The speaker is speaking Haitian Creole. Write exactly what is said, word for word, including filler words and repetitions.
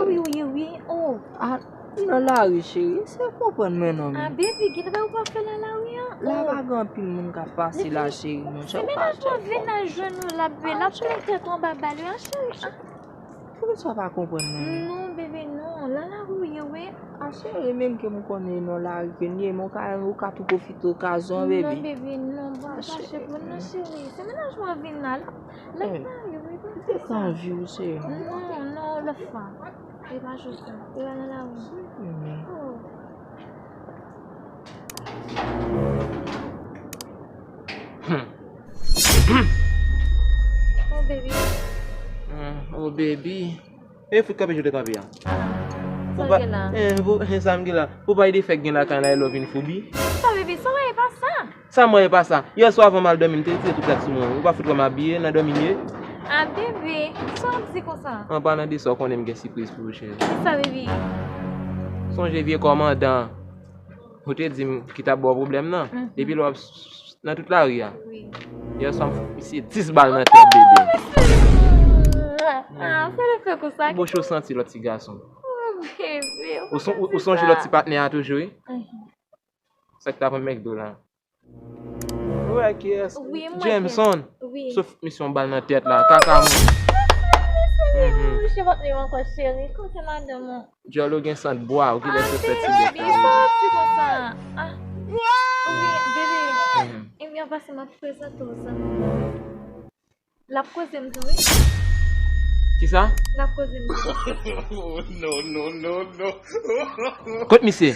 Wi, wi, wi. Oh. A, nan lari, cheri. Se konprann mwen non. Ah, baby, gen bagay ou pa fè nan lari an? La pa gen anpil moun k ap pase la, cheri. Monchè, ou pa chèf. Vin nan jwenn ou la, bebe. L ap plen tèt ou anba bal yo, cheri. Poukisa w pa konprann mwen? Non, bebe, non. Nan lari w ye, wi. A, cheri, menm ke m konnen non lari ke n ye, men w ka, ou ka tou pwofite okazyon, bebe. Non, bebe, non. Pa, pa chèf mwen, non, cheri. Se mennaj mwen vin la. Lè m marye, wi, pa fè sa. Te ka anvi w, cheri. Non, non, lòt fwa. E pa jodi a. E pa nan lari. Oh. Oh, baby. Hmm, oh, baby. E fout kanpe jan w te kanpe a. Sa gen la? Eh, pou, eh, sa m gen la. Pou bay de fèk gen lakay la, e lè w vin foubi. Sa, baby, sa w wè e pa sa. Sa m wè e pa sa. Yè swa avan m al dòmi, m te retire tout rad sou mwen. Ou pa fout wè m abiye nan dòmi m ye. Ah, bebe, sa w ap di konsa? An palan de sa, w konnen m gen sipriz pou ou, cheri. Kisa, bebe? Sonje vye kòmandan ou te di m ki t ap ba w pwoblèm nan. Mhm. Depi lè w ap s-, s-, nan tout lari a. Wi. Yè swa m fout misye dis bal nan tèt, bebe. Ah, fè l fè konsa. Bouch ou santi lòt ti gason. Oh, bebe, ou son-, ou, ou sonje lòt ti patnè a toujou, wi? Mhm. Sa k ta pran McDo la? Ou wè kiyès? Wi, m wè Jameson. Wi. Sof misye yon bal nan tèt la. Kaka moun. Mouche vant li ankò, cheri. Kote madanm ou? Djòl ou gen sant bwa, ou genlè se fè ti bèk la. Sa w ap di konsa? Ah. Wi, bebe. Mhm. Ebyen, pase m ap prezante w zanmi mwen. L ap koze m tou, wi. Kisa? L ap koze m tou. Oh, non, non, non, non. Kot misye?